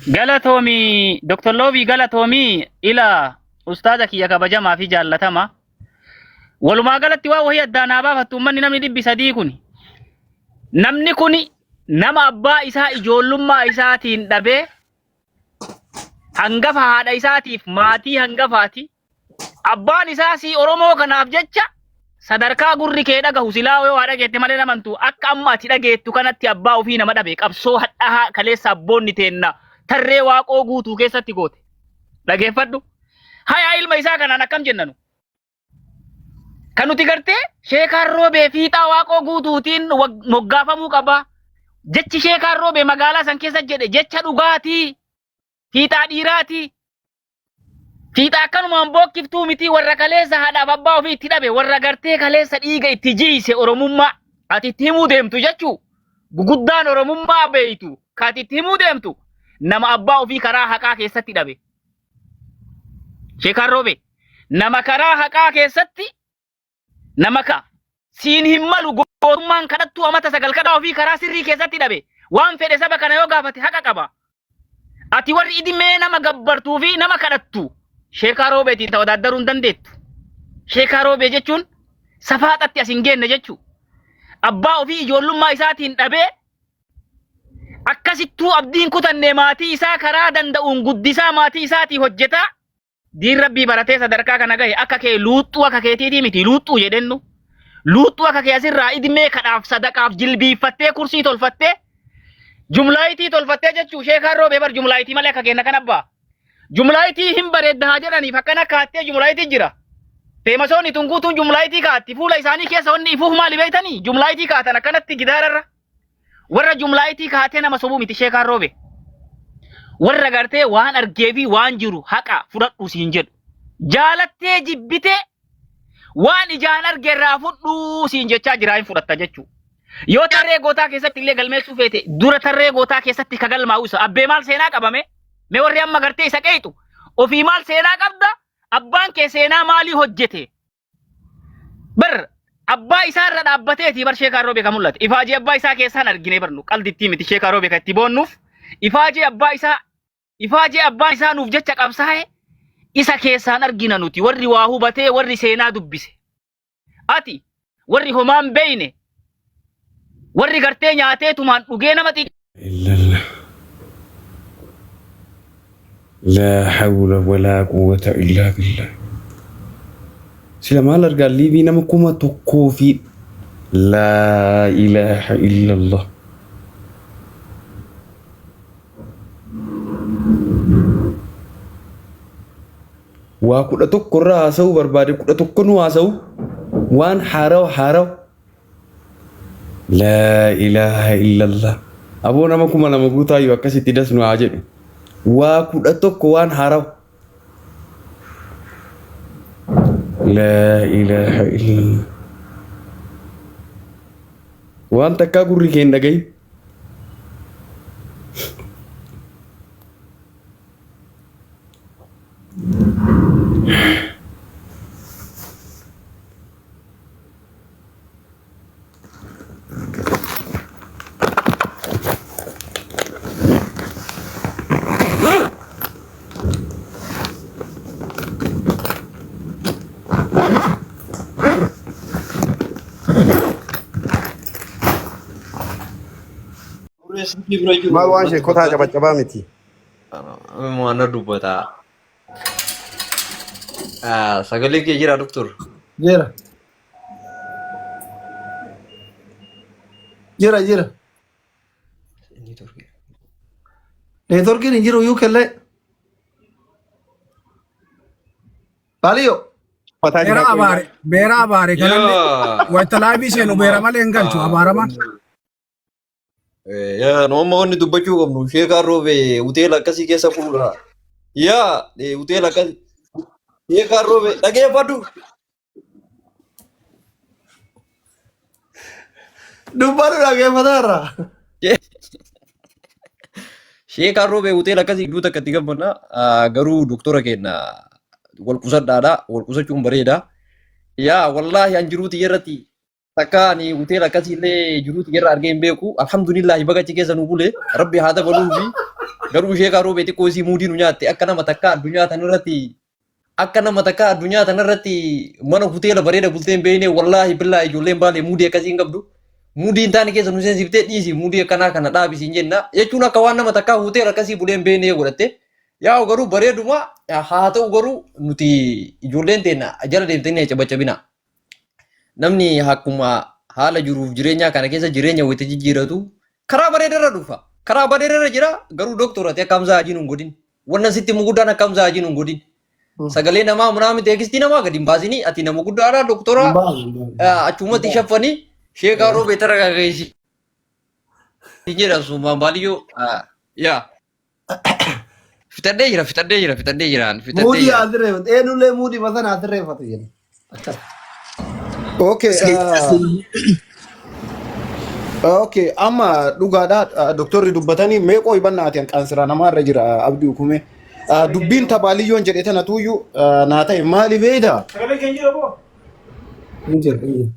Galatoomi Dr. Loobii, galatoomi. Ila ustaaza kiyya kabajamaa fi jaallatama. Walumaa galatti waan wahii addaan haa baafattu uummanni namni 300 kuni. Namni kuni nama abbaa isaa ijoollummaa isaatiin dhabee, hangafa haadha isaatiif maatii hangafaati. Abbaan isaa si Oromoo kanaaf jecha sadarkaa gurri kee dhagahu silaa yoo haa dhageette malee namantu akka amma ati dhageettu kanatti abbaa ofii nama dhabe qabsoo hadhahaa kaleessa abboonni teenna tarree Waaqoo Guutuu keessatti goote. Dhageeffadhu. Hayaa ilma isaa kanaan akkam jennanu? Kan nuti gartee Sheekaan Roobee fiixaa Waaqoo Guutuutiin moggaafamuu qaba. Jechi Sheekaan Roobee magaalaa san keessa jedhe jecha dhugaatii, fiixaa dhiiraatii. Fiixa akkanumaan bookkiftuu miti, warra kaleessa haadhaaf abbaa ofii itti dhabe, warra gartee kaleessa dhiiga itti jiise Oromummaa ati itti himuu deemtu jechuu. Guguddaan Oromummaa beeytu ka ati itti himuu deemtu nama abbaa ofii karaa haqaa keessatti dhabe. Sheekaan Roobee nama karaa haqaa keessatti nama ka siin hin malu gootummaan kadhattuu amata 9 kadhaa ofii karaa sirrii keessatti dhabe. Waan fedhe saba kana yoo gaafate haqa qaba. Ati warri idimee nama gabbartuu fi nama kadhattu Sheekaa Roobeetiin tawadaadaruu hin dandeettu. Sheekaa Roobee jechuun safaaxatti as hin geenne jechuu. Abbaa ofii ijoollummaa isaatiin dhabee akkasittuu abdiin kutannee maatii isaa karaa danda'uun guddisaa, maatii isaatii hojjetaa, diin rabbii baratee sadarkaa kana gahe. Akka kee luuxxuu akka keetiitii miti luuxxuu jedhennu. Luuxxuu akka kee asirraa idmee kadhaaf sadaqaaf jilbiiffattee kursii tolfattee jumlaayitii tolfattee jechuu. Sheekaan Roobee bar jumlaayitii malee akka kenna kan abbaa. Jumlaayitii hin bareedda haa jedhaniif akkana kaattee jumlaayitii jira. Feemasoonni tun guutuun jumlaayitii kaatti, fuula isaanii keessa wanni ifuuf maali beektanii? Jumlaayitii kaatan akkanatti gidaararra. Warra jumlaayitii kaatee nama sobuu miti Sheekaan Roobe. Warra gartee waan argee fi waan jiru haqa fudhadhu siin jedhu. Jaalattee jibbitee waan ijaan arge irraa fudhuu siin jechaa jiraa hin fudhatta jechuudha. Yoo tarree gootaa keessatti illee galmeessuu feete, dura tarree gootaa keessatti ka galmaa'u isa. Abbee maal seenaa qabame? Mee warri amma gartee isa qeexu ofii maal seenaa qabda? Abbaan kee seenaa maalii hojjete? Bar abbaa isaa irra dhaabbateeti bar Sheekaa Roobee kan mul'ate. Ifaajee abbaa isaa keessaan argine barnu qaldittii miti Sheekaa Roobee kan itti boonnuuf. Ifaajee abbaa isaa, ifaajee abbaan isaa nuuf jecha qabsaa'e isa keessaan argina nuti warri waa hubatee, warri seenaa dubbise. Ati warri homaan beeyne, warri gartee nyaatee tumaan dhugee nama xiqqaa Illallah. Laa hawla walaa quwwata illaa billah. Sila maal argaa liivii nama 1000 fi laa ilaaha illallah. Waa 11 irraa haasa'uu barbaade, 11 nu haasa'u waan haarawa haarawa. Laa ilaaha illallah. Aboo nama 2000 guutaayyuu akkasitti das nu haa jedhu. Waa 11 waan haarawa. Laa ilaaha illallah. Waan takkaa gurri kee hin dhagahin. Maal waan sheekotaa cabaccabaa miti. Waan dubbata. Sagalee kee jira, doktor? Jira. Jira jira. Neetworkiin hin jiru iyyuu kellee. Baaliyyoo. Mataa Beera jira qoyyaa. abaare, beera abaare kanallee Yaa. wayita laabii seenu beera malee hin galchu abaaramaan. Yaa, nu amma wanni dubbachuu qabnu Sheekaan Roobee hoteela akkasii keessa fuudha. Yaa, hoteela akkasii. Sheekaan Roobee dhageeffadhu. Dubbadhu, dhaggeeffataa irraa. Sheekaan Roobee hoteela akkasii gidduu takka itti gammanna. Garuu doktora keenya wal qusadhaadha. Wal qusachuun bareeda. Yaa, wallaahi an jiruu tiyya irratti takka ani hoteela akkasii illee jiruu tiyya irra argee hin beeku. Alhamdulillahi baga achi keessa nu bule. Rabbi haa dabaluufi. Garuu sheekaa roobee xiqqoo isii muudii nu nyaatte akka nama takkaa addunyaa tanarratti akka nama takkaa addunyaa tanarratti mana hoteela bareeda bultee hin beekne wallaahi billaahi ijoolleen baalee muudii akkasii hin qabdu. Muudii hin taane keessa nu seensiftee dhiisi muudii akkanaa kana dhaabisi hin jenna jechuun akka waan nama takkaa hoteela akkasii bulee hin beekne godhatte. Yaa garuu bareeduma haa ta'u garuu nuti ijoolleen teenna jala deemtanii cabacabina. Namni akkuma haala jiruuf jireenyaa kana keessa jireenya wayita jijjiiratu karaa bareedarra dhufa. Karaa bareedarra jira garuu doktora ati akka Hamzaa Hajii nun godhin. Wannan sitti himu guddaan akka Hamzaa Hajii nun godhin. Sagalee namaa munaami teekstii namaa gadi hin baasinii ati nama guddaadha doktora achumatti shaffanii sheekaa roobee tara gaggeessi. Jedha suumaan baaliyyoo yaa. Fixadhee jira, fixadhee jira, fixadhee jira, fixadhee Muudii jira. haa sirreeffatu. Eenyullee muudii masan haa sirreeffatu jedhe. Akkas. Okay, okay, amma dhugaadha doktorri dubbatanii mee qooyi bannaati qaansira namaarra jira abdii hukume. Dubbiin tabaaliyyoon jedhe tana tuuyyu naa ta'e maali beeyda? Hin jiru hin jiru.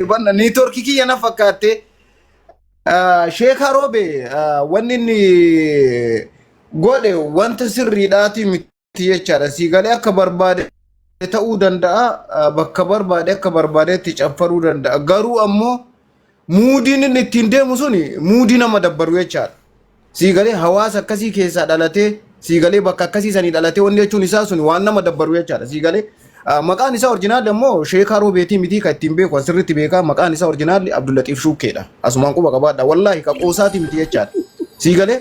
Banna niitoorkii kiyya na fakkaatte sheeka roobe wanni inni godhe wanta sirriidhaati miti jechaadha. Sii galee akka barbaade ta'uu danda'a bakka barbaade akka barbaadetti caffaruu danda'a. Garuu ammoo muudiin inni ittiin deemu suni muudii nama dabbaru jechaadha. Sii galee hawaasa akkasii keessaa dhalatee sii galee bakka akkasii sanii dhalatee wanni jechuun isaa suni waan nama dabbaru jechaadha. Sii galee maqaan isaa orjinaalli ammoo Sheekaa Roobeetii mitii kan ittiin beeku asirritti beekaa maqaan isaa orjinaalli Abdullaxiif Shuukkeedha. Asumaan quba qabaadha. Wallaahi ka qoosaatii miti jechaadha. Sii galee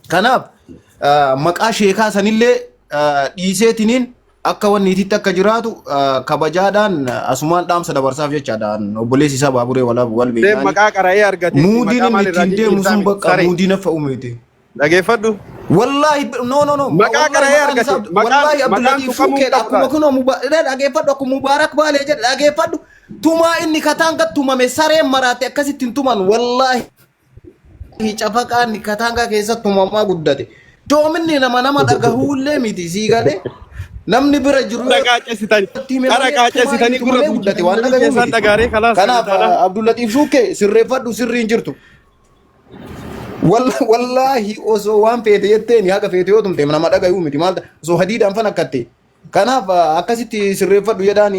kanaaf maqaa sheekaa sanillee dhiiseetiniin akka wanni ititti akka jiraatu kabajaadhaan asumaan dhaamsa dabarsaaf jechaadha. Obboleessi isaa baaburee walaabu wal Deem beekaani. maqaa qara'ee argate Muudiin maqaa inni maal irraa ittiin deemu jijjiirtaa sun miti bakka saree. muudii nafa uumite. Dhageeffadhu. Wallaahi no no no Maqaa wallaahi qara'ee maqaan argate isaa maqaan wallaahi maqaan Abdullatiif tuqamuu hin Shuukkeedha qabu akkuma taate. kunoo dhageeffadhu akkuma Mubaarak Baalee jedhe dhageeffadhu tumaa inni kataan gad tumame sareen maraate akkasitti hin tuman wallaahi cafaqaan kataangaa keessa tumamaa guddate. Doominni nama nama dhagahuullee miti sii galee namni bira jiru Qara yoo qaacessitanii itti hime qara malee tumaa inni qaacessitanii gurra tumamee guddate waan guuttanii dhagahuu keessaan miti. dhagaaree kalaas Kanaaf taala. Abdullatiif Shuukkee sirreeffadhu sirrii hin jirtu. Wallaahi osoo waan feete jetteen haga feete yoo tumte nama dhagahuu miti maal osoo hadiidhaan fan akkatte. Kanaaf akkasitti sirreeffadhu jedhaan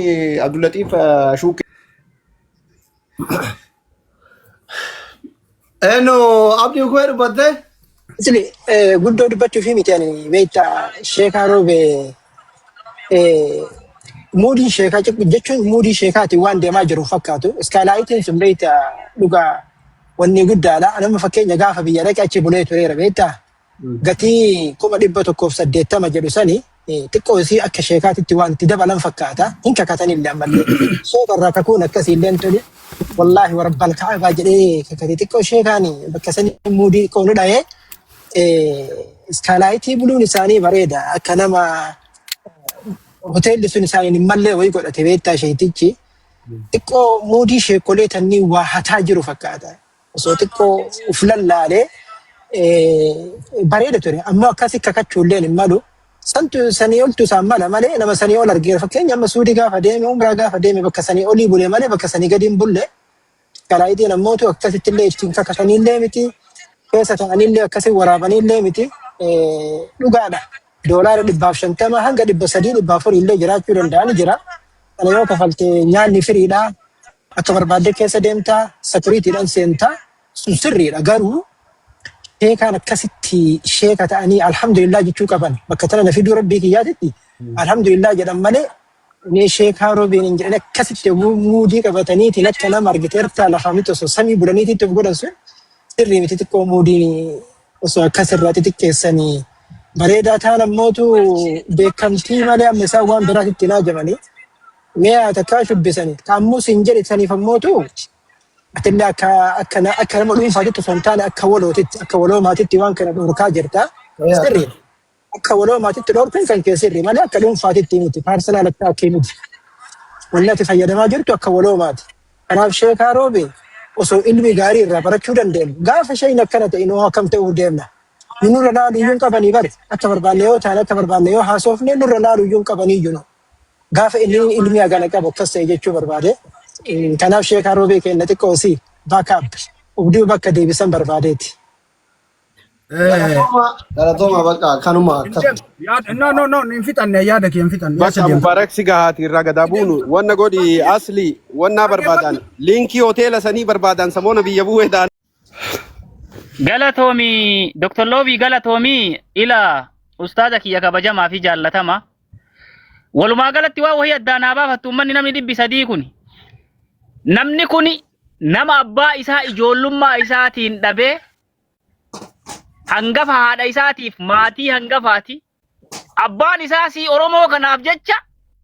Abdullatiif Shuukkee. Eenyu abdii koo dubbatte? Isli guddoo dubbachuu fi miti ani beektaa sheekaa roobee muudii sheekaa jechuun muudii sheekaati waan deemaa jiru fakkaatu. Iskaalaayitiin sun beektaa dhugaa wanni guddaadha. Anamma fakkeenya gaafa biyya dhaqe achi bulee tureera beektaa. Gatii 180,000 jedhu sani xiqqoo isii akka sheekaatitti waan itti dabalan fakkaata. Hin kakatanillee ammallee. Sheeka irraa kakuun akkasii illee tolu. Wallaahi warabbal ka'abaa jedhee kakate xiqqoo sheekaan bakka sani muudii xiqqoo nu dhahee iskaalaayitii buluun isaanii bareeda. Akka nama hoteelli sun isaaniin hin mallee wayii godhate beektaa sheetichi. Xiqqoo muudii sheekolee tannii waa hataa jiru fakkaata. Osoo xiqqoo uf lallaalee bareeda ture. Ammoo akkasi kakachuulleen hin malu. Santu sanii oltu isaan mala malee nama sanii ol argeera. Fakkeenya amma Suudii gaafa deeme, Umraa gaafa deeme bakka sanii olii bule malee bakka sanii gadi hin bulle. Kalaayitiin ammootu akkasitti illee ittiin kakataniillee miti. Keessa ta'aniillee akkasi waraabaniillee miti. Dhugaadha. Doolaara 150 hanga 300 400 illee jiraachuu danda'ani jira. Kana yoo kafalte nyaanni firiidha. Akka barbaadde keessa deemta, security'dhaan seenta. Sun sirriidha. Garuu sheekaan akkasitti sheeka ta'anii alhamdulillah jechuu qaban. Bakka tana na fiduu rabbii kiyyaatitti alhamdulillah jedhan malee mee sheekaa roobeen hin jedhan akkasitti muudii qabataniitiin akka nama argiteertaa lafaa miti osoo samii bulaniitiitti of godhan sun sirrii miti xiqqoo muudiin osoo akkas irraa xixiqqeessanii bareedaa ta'an ammootu beekamtii malee amma isaan waan biraatitti hin haajamanii. Mee haa takkaa shubbisani. Ka ammoo siin jedhe saniif ammootu atillee akka akka akka nama dhuunfaatitti osoo hin taane akka walootitti akka waloomaatitti waan kana dhorkaa jirta. Sirriidha. Akka waloomaatitti dhorkuun kan kee sirrii malee akka dhuunfaatitti miti. Personal attack miti. Wanni ati fayyadamaa jirtu akka waloomaati. Kanaaf sheekaa roobe osoo ilmi gaarii irraa barachuu dandeenyu gaafa shayni akkana ta'e nuu akkam ta'uu deemna. Nu nurra laaluu iyyuu hin qabanii bari. Akka barbaanne yoo taane akka barbaanne yoo haasofne nurra laaluu iyyuu hin qabanii iyyuu nu. Gaafa inni ilmi hagana qabu akkas ta'e jechuu barbaade. Kanaaf sheekaa roobee kenna xiqqoo si. Backup. Ubdii bakka deebisan barbaadeeti. Galatooma galatooma bakka kanuma akkas. Yaada no no no hin fixanne yaada kee hin fixanne. Bakka Eessa deemta? Mubaarak si gahaati irraa gadaa buunu wanna godhi asli wanna barbaadan liinkii hoteela sanii barbaadan samoona biyya bu'ee dhaan. Galatoomi Dr. Loobii galatoomi ila ustaaza kiyya kabajamaa fi jaallatama. Walumaa galatti waa wahii addaan haa baafattu uummanni namni 300 kuni. Namni kuni nama abbaa isaa ijoollummaa isaatiin dhabee hangafa haadha isaatiif maatii hangafaati. Abbaan isaa sii Oromoo kanaaf jecha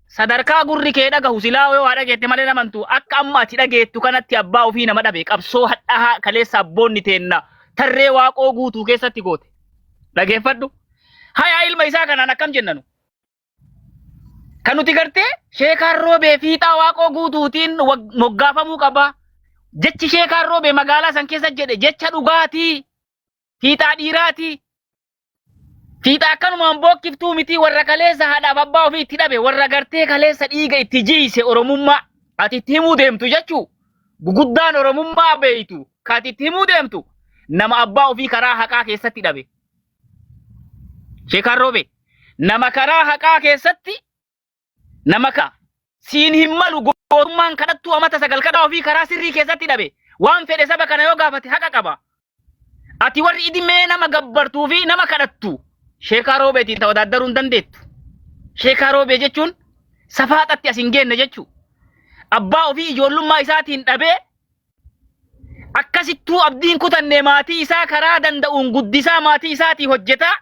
sadarkaa gurri kee dhagahu silaa yoo haadha keetti malee namantu akka amma ati dhageettu kanatti abbaa ofii nama dhabe qabsoo hadhahaa kaleessa abboonni teenna tarree waaqoo guutuu keessatti goote. Dhageeffadhu. Hayaa ilma isaa kanaan akkam jennanu? Kan nuti gartee sheekaan roobee fiixaa waaqoo guutuutiin moggaafamuu qaba. Jechi sheekaan roobee magaalaa san keessa jedhe jecha dhugaatii fiixaa dhiiraatii. Fiixa akkanumaan bookkiftuu miti warra kaleessa haadhaaf abbaa ofii itti dhabe warra gartee kaleessa dhiiga itti jiise Oromummaa ati itti himuu deemtu jechuu guguddaan Oromummaa beeytu ka ati itti himuu deemtu nama abbaa ofii karaa haqaa keessatti dhabe. Sheekaan Roobe nama karaa haqaa keessatti nama ka siin hin malu gootummaan kadhattuu amata 9 kadhaa ofii karaa sirrii keessatti dhabe waan fedhe saba kana yoo gaafate haqa qaba. Ati warri idimee nama gabbartuu fi nama kadhattu sheekaa roobeetiin tawadaadaruu hin dandeettu. Sheekaa roobee jechuun safaaxatti as hin geenne jechuu. Abbaa ofii ijoollummaa isaatiin dhabee akkasittuu abdiin kutannee maatii isaa karaa danda'uun guddisaa maatii isaatii hojjetaa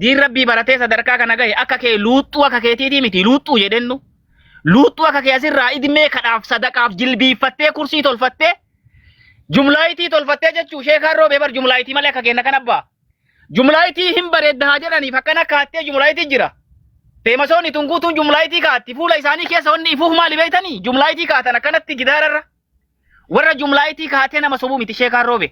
Diin rabbii baratee sadarkaa kana gahe akka kee luuxxuu akka keetiitii miti luuxxuu jedhennu. Luuxxuu akka kee asirraa idmee kadhaaf sadaqaaf jilbiiffattee kursii tolfattee jumlaayitii tolfattee jechuu sheekaan roobee bar jumlaayitii malee akka keenna kan abbaa. Jumlaayitii hin bareedda haa jedhaniif akkana kaattee jumlaayitii jira. Feemasoonni tun guutuun jumlaayitii kaatti fuula isaanii keessa wanni ifuuf maali beektanii jumlaayitii kaatan akkanatti gidaararra. Warra jumlaayitii kaatee nama sobuu miti sheekaan roobe.